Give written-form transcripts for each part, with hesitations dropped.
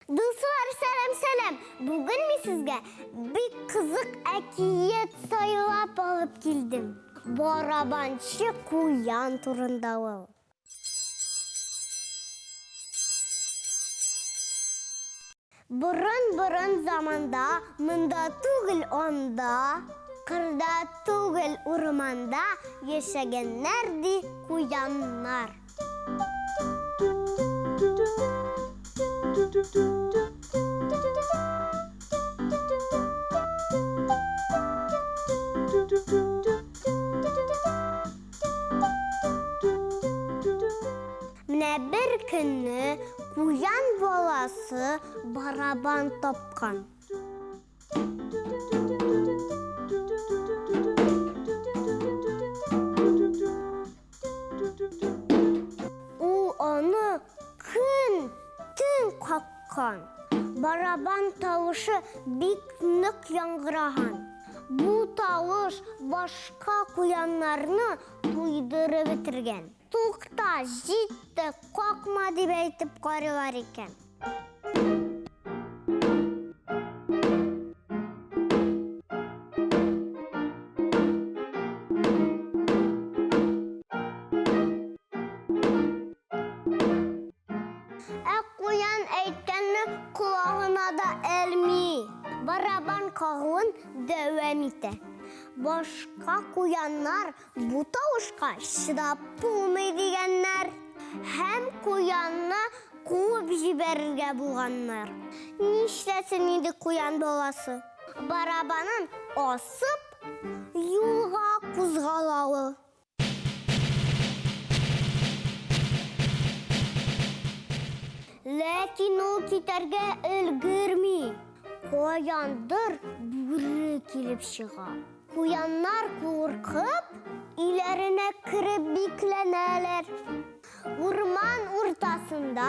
Дуслар, сәлам, сәлам! Бүген мин сезгә бик кызык әкият сайлап алып килдем. Барабанчы куян турында ул. Борын-борын заманда, монда түгел анда, кырда түгел урманда яшәгәннәр ди куяннар. Менә бер көнне куян баласы барабан тапкан. Ул аны көн төн каккан. Барабан тавышы бик нык яңгыраган. Бу тавыш башка куяннарны туйдырып бетергән. Тукта, җитте, какма дип әйтеп карыйлар икән. Ә куян әйткәнне колагына да элми. Барабан кагуын дәвам итә. Башка куяннар бу тавышка чыдап булмый дигәннәр. Һәм куянны куып җибәрергә булганнар. Нишләсен инде куян баласы? Барабанын асып, юлга кузгала ул. Ләкин ул китәргә өлгерми. Каяндыр бүре килеп чыга. Куяннар куркып, өйләренә кереп бикләнәләр. Урман уртасында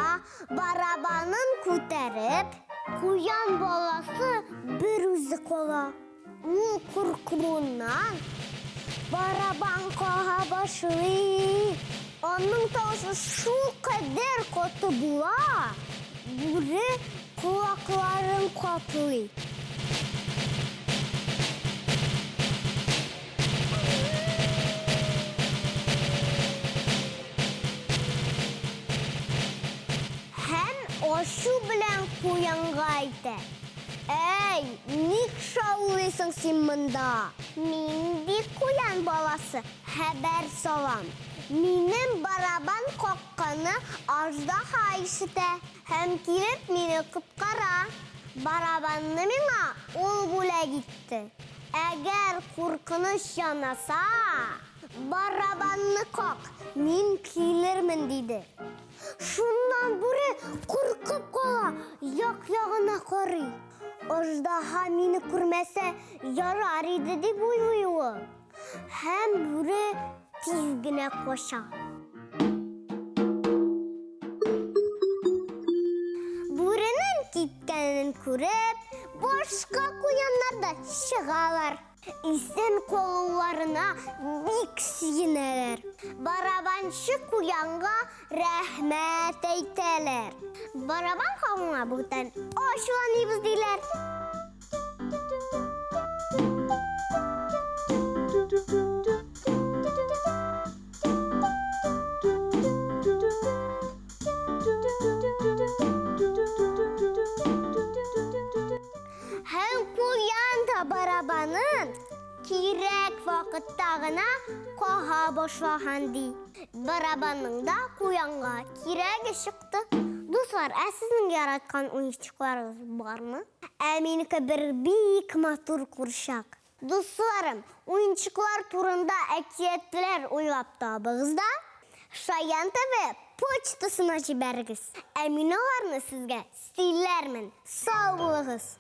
барабанын күтәреп, куян баласы бер үзе кала. Ул куркуыннан барабан кага башлый. Аның тавышы шулкадәр каты була, бүре колакларын каплый. Һәм ачу белән куянга әйтә. Әй, ник шаулыйсың син монда? Мин бит куян баласы, хәбәр салам. Минем барабан какканны аждаһа ишетә һәм килеп мине коткара. Барабанны миңа ул бүләк итте. Әгәр куркыныч янаса, барабанны как, мин килермен, диде. Шуннан бүре куркып кала, як-ягына карый. Аждаһа мине күрмәсә, ярар иде, дип уйлый ул. Һәм бүре тиз генә кача. Бүренең киткәнен күреп, башка куяннар да чыгалар. Исән калуларына бик сөенәләр. Барабанчы куянга рәхмәт әйтәләр. Барабан кагуңа бүтән ачуланыйбыз, диләр. Һәм куян да барабанын кирәк вакытта гына кага башлаган ди. Барабанның да куянга кирәге чыкты. Дуслар, ә сезнең яраткан уенчыкларыгыз бармы? Ә минеке бер бик матур курчак. Дусларым, уенчыклар турында әкиятләр уйлап табыгыз да, Шаян ТВ почтасына җибәрегез. Ә мин аларны сезгә сөйләрмен. Сау булыгыз!